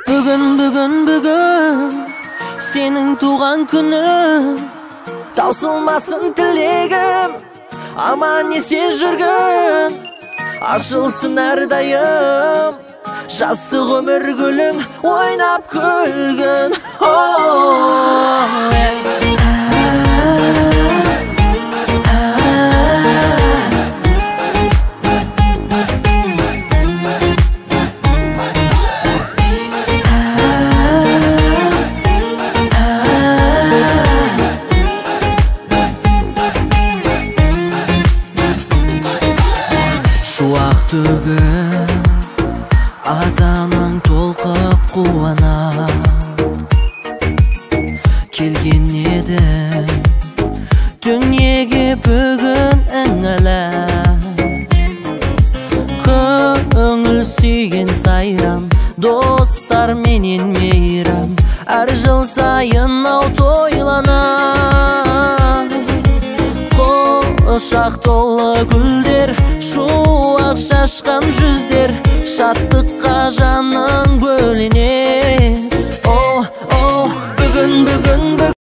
Бүгін, бүгін, бүгін сенің туған күнің, таусылмасын тілегім, аман есен жүргін, ашылсын әрдайым жастық өмір гүлің, ойнап күлгін. Шуақ төгіп, ата-анаң толқып қуана келген еді дүниеге бүгін іңілі. Көңіл сүйген сайран, достар менен мейрам, әр жыл сайын ау тойлана. Құшақ толы гүлдер, шуақ шашқан жүздер, шаттыққа жаным